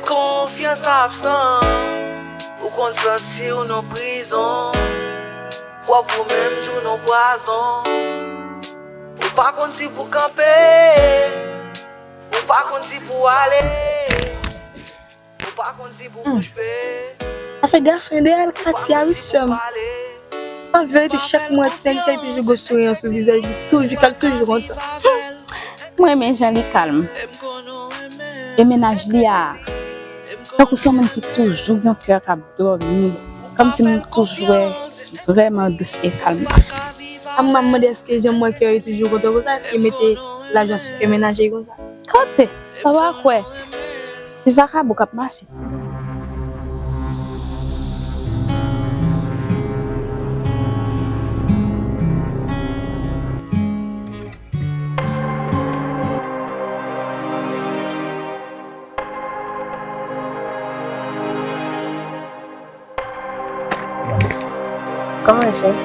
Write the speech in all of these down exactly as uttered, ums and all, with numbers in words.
Konfyans absan, ou konn santi w nan prizon. Pwòp ou menm jou nan pwazon. Ou pa konn si pou kanpe, ou pa konn si pou ale, ou pa konn si pou bouch pe. Pase gason ideal katye a wi sè m. An verite, chak mwen ti nèg sa li toujou gon souri sou vizaj li, toujou, kal toujou kontan. Mwen renmen jan li kalm. E mennaj li a, tankou se yon moun ki toujou gen kè k ap dòmi. Kòmsi m toujou wè vrèman dous e kalm. A m ap mande èske jan m wè kè yo toujou kontan konsa, èske mete lajan sou kè mennaj li konsa? Kote? Sa w a kwè? Se vakabon k ap mache. Kòman cheri?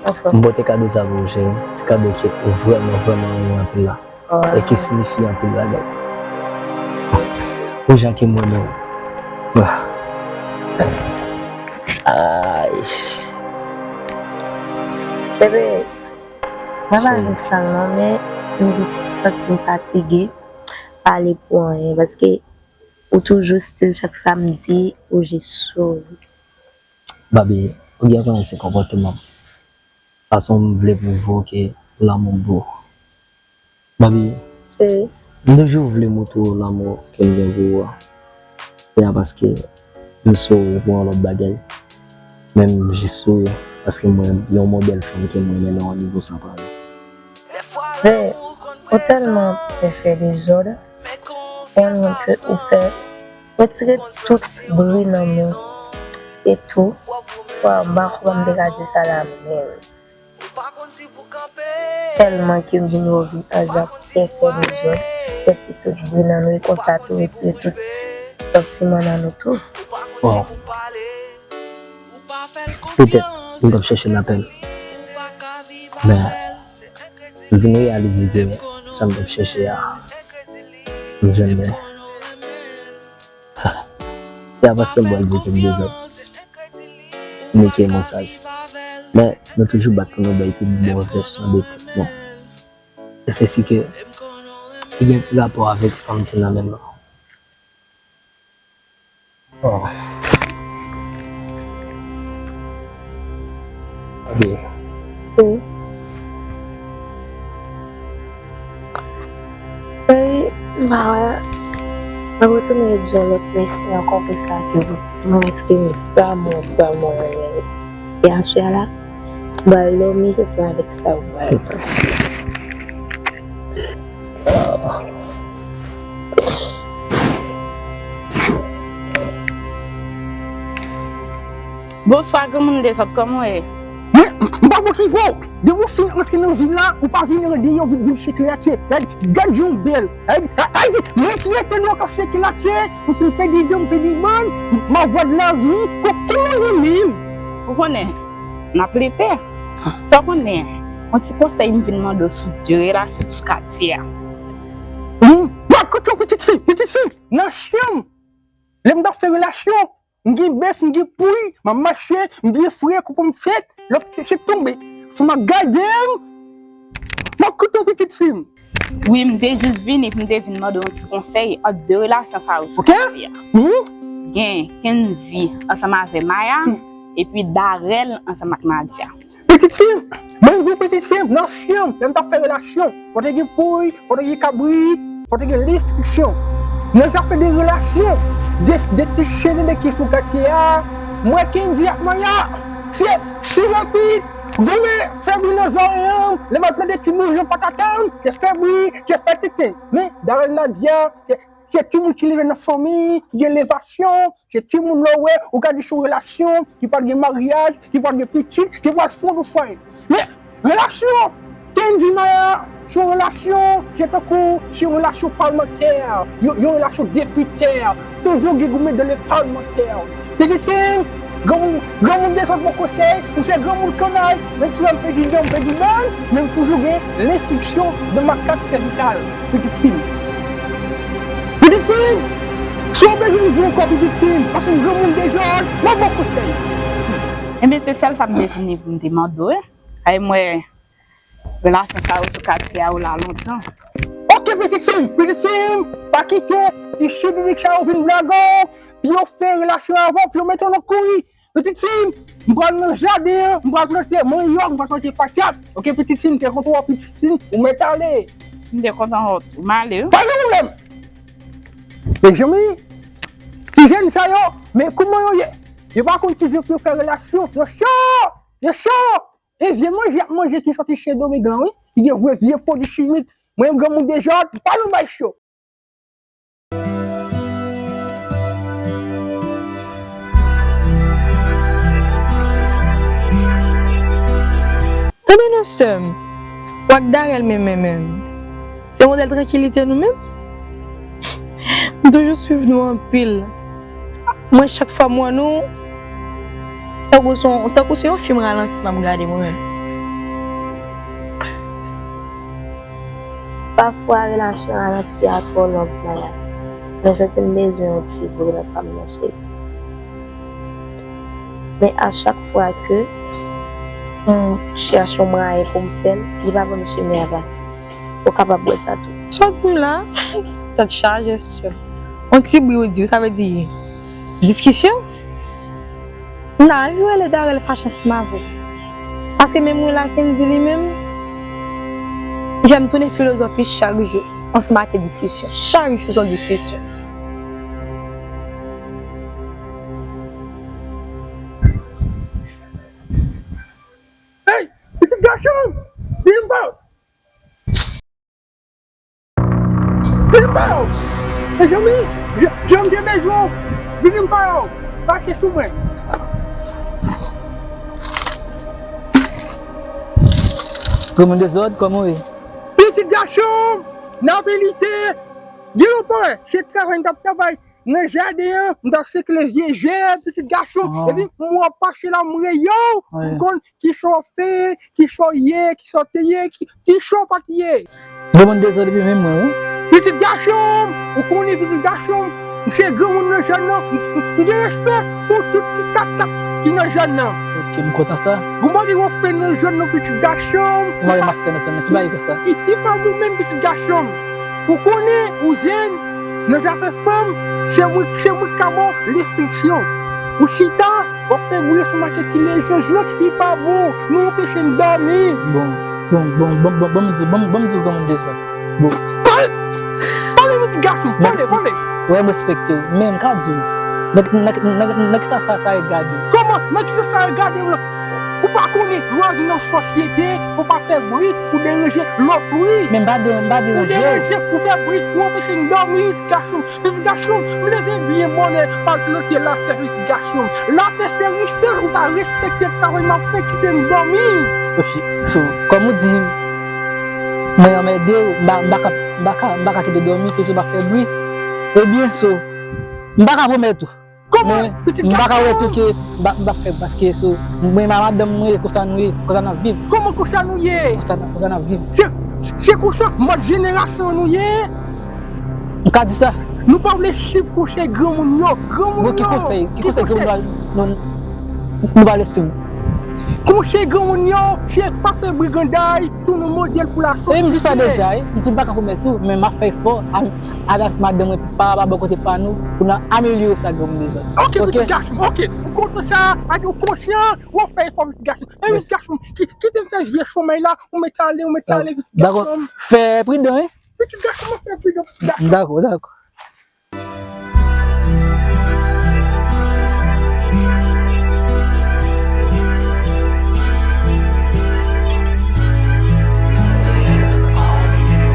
Anfòm. M pote kado sa pou ou, cheri. Se kado ke ou vrèman, vrèman renmen anpil la. E ki siyifi anpil bagay. Pou jan ke m renmen w. Ay. Bebe, mwen pa gen sa non, men m jis santi m fatige pale pou anyen, paske ou toujou stil chak sa m di, ou jis souri. Babi, ou byen konnen se konpòteman m. Fason m vle pwouve w ke lanmou m pou ou. Babi, m toujou vle montre w lanmou ke m gen pou ou a. Se pa paske m souri pou yon lòt bagay, men m jis souri paske m wè yon modèl fanm ke m renmen nan yon nivo san parèy. Men, ou tèlman pè fè dezòd, ou konn ke ou fè, retire tout bri nan men w. E tou, waw, m pa kwè m te ka di sa la menm. Tèlman ke m vin wè w vin anjan pè fè dezòd, retire tout bri nan nou, e konsa tou retire tout santiman nan nou tou. Waw. Petèt, m t ap chèche lapèn. Men, m vin reyalize ke sa m t ap chèche a, m jwenn li. Se pa paske m pral di ke m dezòd, ni ke mwen saj. Men, nou toujou bat pou nou bay pi bon vèsyon de tèt nou. E se si ke li gen rapò avèk fanm ki nan men nou. Oh. Ok. Wi. Ey, m pa wè. M ap retounen di yon lòt mèsi ankò pou sa ke ou di pou mwen, paske m vrèman, vrèman renmen l. E aswè a la, m pral dòmi, se sèlman avèk sa ou pral panse. Bonswa, granmoun dezòd, kòman w ye? Mwen, m pa motive w. Depi w fin antre nan vi m la, ou pa vin rete deyò, vin, vin cheke atè. Gad, gad jan w bèl. Ay, ay, mwen ki rete deyò k ap cheke atè, m fin pèdi dan, m pèdi bann, ma voix de la vie, ko-, kòman w ye menm? Ou konnen, n ap lite. Sa w konnen, yon ti konsèy m vin mande w sou de relasyon sou katye a. Wi, m ap kote w, pitit fi, pitit fi, nan chanm. Lè m t ap fè relasyon, m gen bèf, m gen poul, m ap mache, m byen fre, kou pòmfèt, lòt se tonbe. Fanm ap gade m, m ap koute w, pitit fi m. Wi, m te jis vini pou m te vin mande w yon ti konsèy ant de relasyon sa yo sou katye a. Gen Kendy ansanm avè Maya, epi Darel ansanm ak Nadia. Pitit fi m, mwen di w, pitit fi m, nan chanm, lè m t ap fè relasyon, fò te gen poul, fò te gen kabrit, fò te gen lenstriksyon. Nan zafè de relasyon, de, de ti chene de ki sou katye a, mwen Kendy ak Maya, se, se rapid, goumen, fè bri nan zòrèy an, lè m ap plante ti boujon patata m, se fè bri, se fè tenten. Men, Darel, Nadia, se, se timoun ki leve nan fanmi, ki gen levasyon, se timoun lè w wè, ou ka di se yon relasyon ki pral gen maryaj, ki pral gen pitit, ki pral fonde yon fwaye. Men, relasyon Kendy Maya, se yon relasyon, se tankou, se yon relasyon palmantè, yon, yon relasyon depite, toujou gen goumen dans les parlementaires. Pitit fi m, granmoun, granmoun dezòd bon konsèy, ou se granmoun kannay, menm si w wè m pèdi dan, m pèdi bann, men m toujou gen lenstriksyon de makak sèvikal. Pitit fi m. Pitit fi m, si w ap Pou m di w ankò, pitit fi m, paske m granmoun dezòd, m ap ba w konsèy. Enben, se sèl sa m te vini pou m te mande w, wi. Ay, m wè relasyon sa yo sou katye a yo la lontan. Oke, pitit fi m, pitit fi m, pa kite ti chididik sa yo vin blage w, pou yo fè relasyon avè w, pou yo mete w nan kouri. Pitit fi m, m pral nan jaden an, m pral plante manyòk, m pral plante patat. Oke, pitit fi m, te kontan wè w, pitit fi m, ou mèt ale. M te kontan wè w tou. M ale, wi. Pa gen pwoblèm. Mezanmi, ti jèn sa yo, men kòman yo ye? Yo pa konn ki jan pou yo fè relasyon. Yo cho! Yo cho! E vye manje y ap manje ki soti Sendomeng lan, wi. Ki gen vre vye pwodui chimik. Mwen menm granmoun dezòd, m pa nan bay cho. Tande non sè m, w ak Darel menm menm menm. Se modèl trankilite nou menm. M toujou swiv nou anpil. Mwen, chak fwa m wè nou, tankou se yon, tankou se yon fim ralanti m ap gade mwen menm. Pafwa, relasyon ralanti a twò long, Maya. Mwen santi m bezwen yon ti break nan pa m nan, cheri. Men a chak fwa ke m chèche yon mwayen pou m fè l, li pa ban m chemen a pase. Ou kapab wè sa tou. Sa w di m la, tèt chaje, sè m. On ti bri ou di, sa vle di diskisyon? M ta anvi rele Darel fache ansanm avè w. Paske menm mwen la, Kendy li menm, li fè m tounen filozofi chak jou, ansanm ak diskisyon. Chak jou se yon diskisyon. Hey, pitit gason! Byen ba w! Vin ba w! Mezanmi, jan, jan m te bezwen w, vin ba w! Mache sou mwen! Granmoun dezòd, kòman w ye? Pitit gason m, n ap milite! Gen lontan, se travay n t ap travay nan jaden an, m t ap sekle vye zèb, pitit gason m. Epi m wè w pase la, m rele w, m konn kisa w fè, kisa w ye, kisa w te ye, ki, kisa w pa t ye. Granmoun dezòd epi menm mwen, wi. Pitit gason m, ou konnen pitit gason m, m se granmoun nan zòn nan, m, m, m gen respè pou tout ti katkat ki nan zòn nan. Ok, m kontan sa. Ou mande w ap fè nan zòn nan, pitit gason m. Ou mande m ap fè nan zòn nan, ki bagay konsa? Li, li pa bon menm, pitit gason m. Ou konnen, ou jèn, nan zafè fanm, se mwen, se mwen k ka ba w enstriksyon. Ou chita, w ap fè bri ansanm ak ti lezanj lan, li pa bon. Nou anpeche n dòmi. Bon, bon, bon, bon, bon, bon, m di w, bon, bon, m di w, granmoun dezòd. Bon. Pale! Pale, pitit gason, pale, pale! Wè, m respekte w, men m ka di w, nan, nan, nan, nan, nan kisa sa, sa regade w? Kòman? Nan kisa sa regade m lan? Ou pa konnen, lè w nan sosyete, fò w pa fè bri pou deranje lòt, wi. Men m pa de-, m pa deranje w. Ou deranje, ou fè bri, ou anpeche n dòmi, pitit gason m. Pitit gason m, m leve byen bonè, m al plante latè, pitit gason m. Latè se richès, ou ta respekte travay m ap fè, kite m dòmi. Ok, so, kòm ou di, mwen anmède w, m pa, m pa ka, m pa ka, m pa ka kite w dòmi, toujou m ap fè bri. Ebyen, so, m pa ka pwomèt ou. Kòman, pitit gason m? Men m pa ka wè tou ke m pa, m pa fè, paske so, mwen, ma madanm mwen, e konsa nou ye, konsa n ap viv. Kòman konsa nou ye? Konsa, konsa n ap viv. Se, se, se konsa, mòd jenerasyon nou ye? M ka di sa. Nou pa vle swiv konsèy granmoun yo. Granmoun yo. Bon, ki konsèy? Ki konsèy granmoun yo nou, nou, nou pa vle swiv? Konsèy granmoun yo, se pa fè briganday, tounen modèl pou lasosyete. E m di sa deja, wi. M di m pa ka pwomèt ou, men m ap fè efò, a, avèk madanm mwen, pa, pa bò kote pa nou, pou n amelyore sa granmoun dezòd. Ok, pitit gason m, ok. M kontan sa, a di w konsyan, w ap fè efò, pitit gason m. E pitit gason m, ki, kite m fè vye somèy la, ou mèt ale, ou mèt ale, pitit gason m. Dakò. Fè pridan, wi. Pitit gason m, fè pridan, pitit gason m. Dakò, dakò.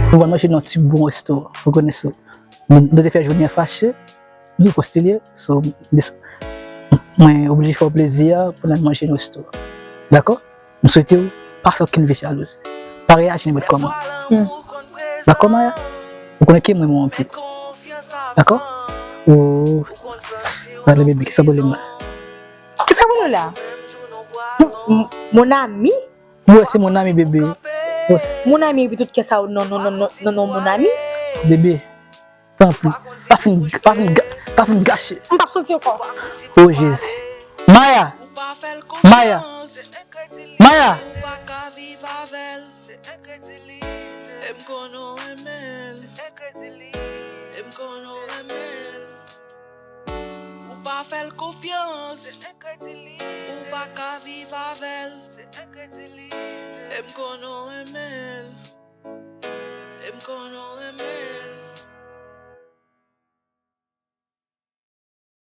Nou pral manje nan ti bon restoran, ou konnen sa. Nou, nou te fè jounen an fache, nou konsilye, so, dis-, mwen oblije fè w plezi a pou n al manje nan restoran. Dakò? M swete w pa fè okenn vye jalouzi. Pa reyaji nenpòt kòman. Hmm. Dakò, Maya? Ou konnen ke mwen renmen w anpil. Dakò? Ou, pale, bebe, kisa pwoblèm la? Kisa pwoblèm la? Mon, mon, mon ami? Wi, se mon ami, bebe. Wi. Mon ami, epi tout kè sa yo nan, nan, nan, nan, nan, nan mon ami? Bebe, tanpri, pa fin, pa fin ga-, pa fin gache. M p ap soti ankò. O Jezi. Maya! Maya! Maya! Ou pa fè l konfyans. Ou pa ka viv avè l. E m konnen w renmen.